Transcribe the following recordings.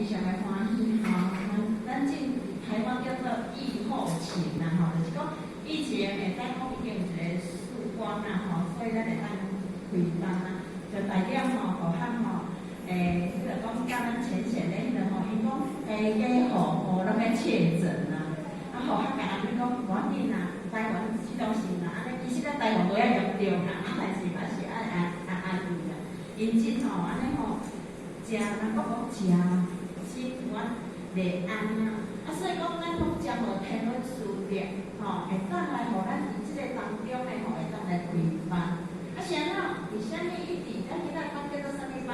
非常的歡喜吼，咱進台灣叫做疫後晴啦吼，就是講疫情會當講已經有一個曙光啦吼，所以咱會當開班啦，就代表吼，互咱吼，彼個講佮咱淺顯的彼個吼，𪜶講家家戶戶攏欲確診啦，啊，予較共人講無要緊啦，台灣這種時啦，按呢其實咱台灣無遐嚴重啦，啊，但是嘛是愛安安安慰啦，𪜶真吼按呢吼，誠人講講誠心肝袂安啊，啊，所以講咱攏真無天倫事業，吼，會當來予咱佇這個當中呢，吼，會當來開班。啊，是按怎？為啥物一直咱今仔班叫做啥物班？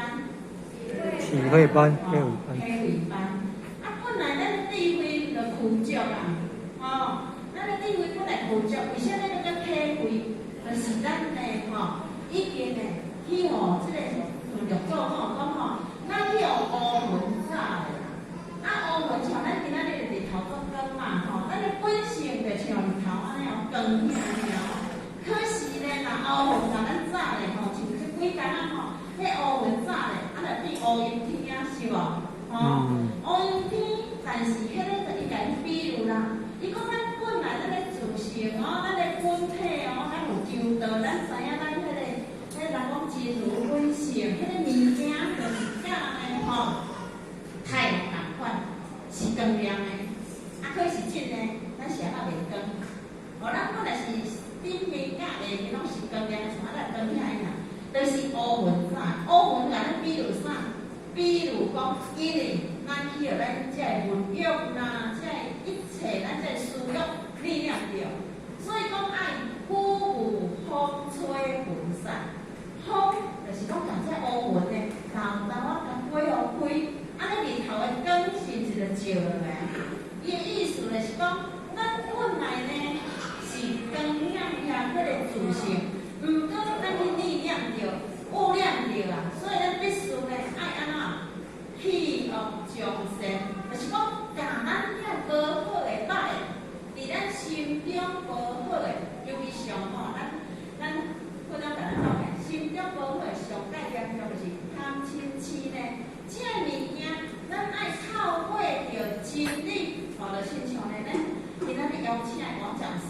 體會班，體會班。體會班。啊，本來咱的智慧就具足啊，吼，咱的智慧本來具足，為啥物閣叫體會？就是咱呢，吼，已經呢去予這個六祖吼講吼，咱去予烏雲罩的啦。啊，烏雲像咱今仔日日頭做光嘛，吼，咱的本性就像日頭按呢哦，光顯按呢哦。可是呢，若烏雲共咱罩咧吼，像這幾工啊吼，彼烏雲罩咧，啊，就變烏陰天啊，是無？吼，烏陰天，但是彼个就伊共你比喻啦。伊講咱本來咱的自性哦，咱的本體哦，咱有求道，咱知影咱彼个，彼人講真如本性，彼個物件就是佮呢吼，太陽仝款，是光亮的。啊，可是真呢，咱是按怎袂光？哦，咱本來是頂面佮下面攏是光亮的，像按怎光起來爾，就是烏雲罩，烏雲共咱比喻啥？比如講，因為咱去予咱這个物欲啦，這個一切咱這個私欲力量著，所以講愛雨霧風吹雲散。風就是講共這烏雲呢，沓沓仔共飛予開，按呢日頭的光是毋是就照落來啊？伊的意思就是講，咱本來呢是光亮遐彼個自性，毋過咱去力量著、污染著啊，所以咱必須呢愛按怎去惡從善，就是講共咱遐無好的歹的，佇咱心中無好的，尤其上吼，咱不能共咱講的，心中無好的上蓋嚴重就是貪嗔癡呢，這个物件，咱愛透過著真理，吼，就親像呢，咱今仔日邀請的王講師，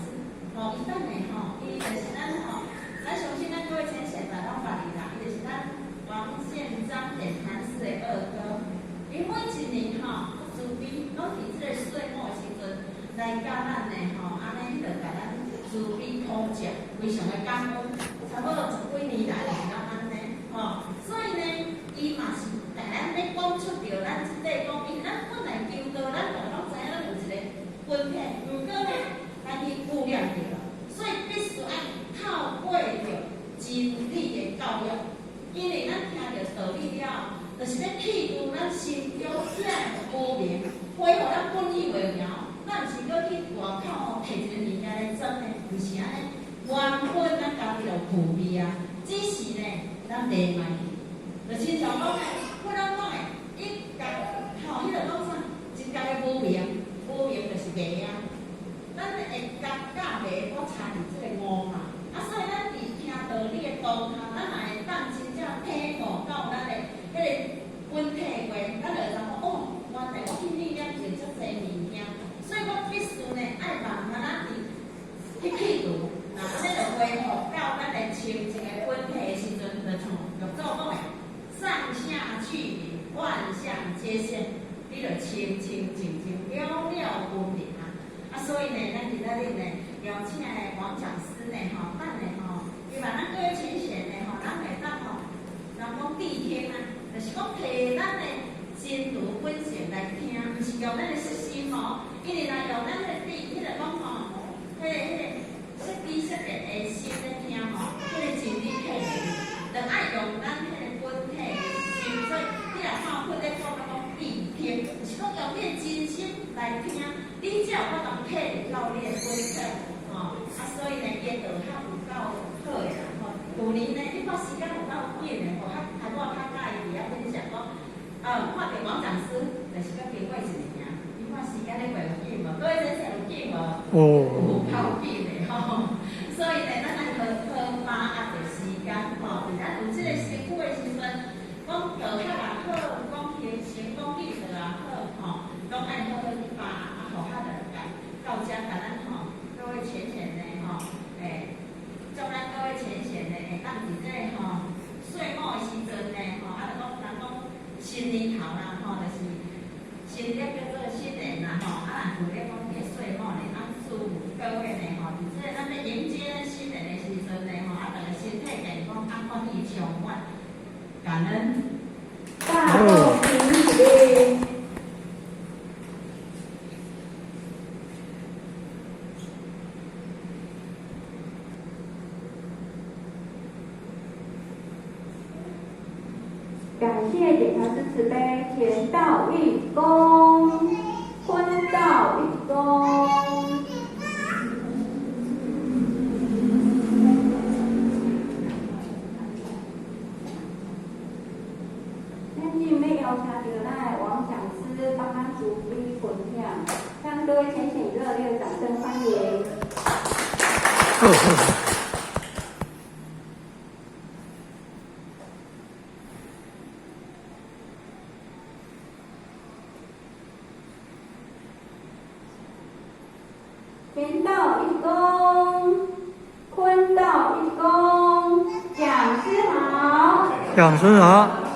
吼，伊等下吼，伊就是咱吼，咱相信咱各位淺顯的攏捌伊啦，伊就是咱王憲章點禪師的二哥。伊每一年吼，慈悲，攏佇這個歲末的時陣來佮咱呢吼，按呢彼個共咱慈悲普照，非常的感恩。差不多十幾年來是攏按呢，吼，所以呢，伊嘛是共咱咧講出著咱這塊講，因為咱本來求道，咱大家攏知影咱有一個本體，毋過呢，咱去污染著了，所以必須愛透過著真理的教育，因為咱聽著道理了後，就是咧去除咱心中遐個無明，恢復咱本以為苗。咱毋是閣去外口吼提一個物件來裝的，毋是按呢。原本咱家己就具備啊，只是呢，咱迷賣去。就親像講的，佛咱講的，一覺吼，彼個講啥？一覺的無明，無明就是迷啊。咱會覺佮迷，閣差佇這個悟嘛。啊，所以咱佇聽道理的當下，咱若會當真正體悟到咱的彼個本體的話，咱就會知講哦，原來我去念念成遮濟物件，所以我必須呢愛慢慢仔佇去去除，那按呢就恢復到咱的清淨的本體的時陣，就像六祖講的，上下俱明，萬象皆現，你就清清淨淨了了分明啊！啊，所以呢，咱今仔日呢邀請的王講師呢，吼，等下吼，希望咱各位淺顯的吼，咱會當吼，人講諦聽啊，就是講提咱的真如本性來聽，毋是用咱的色心哦，因為若用咱的智，彼個講吼，彼個色知色變的心咧聽吼，彼個真理體袂入，就愛用咱彼個本體的心，所以你若看佛咧講，講諦聽，就是講用你的真心來聽，你才有法度體會到你的本體，吼。啊，所以呢，伊的道較有夠好的啦，吼。舊年呢，你看時間有夠緊的吼，較較我較佮意佇遐分享講，看著王講師，就是閣經過一年爾，你看時間咧過有緊無？各位先生有緊無？哦。有夠緊的吼。所以呢，咱愛好好把握著時間，吼，佇咱有這個身軀的時陣，講道學也好，講行成講理道也好，新年頭啦，吼，就是新曆叫做新年啦，吼，啊，舊曆講佇咧歲末呢，啊，師父各位呢，吼，佇這個咱欲迎接咱新年的時陣呢，吼，啊，大家身體健康，啊，歡喜充滿，感恩。大眾評比。感謝點傳師慈悲，乾道一躬，坤道一躬。咱今欲邀請著咱的王講師幫咱慈悲分享，請各位淺顯熱烈掌聲歡迎。好好。乾道一躬，坤道一躬，講師好。講師好。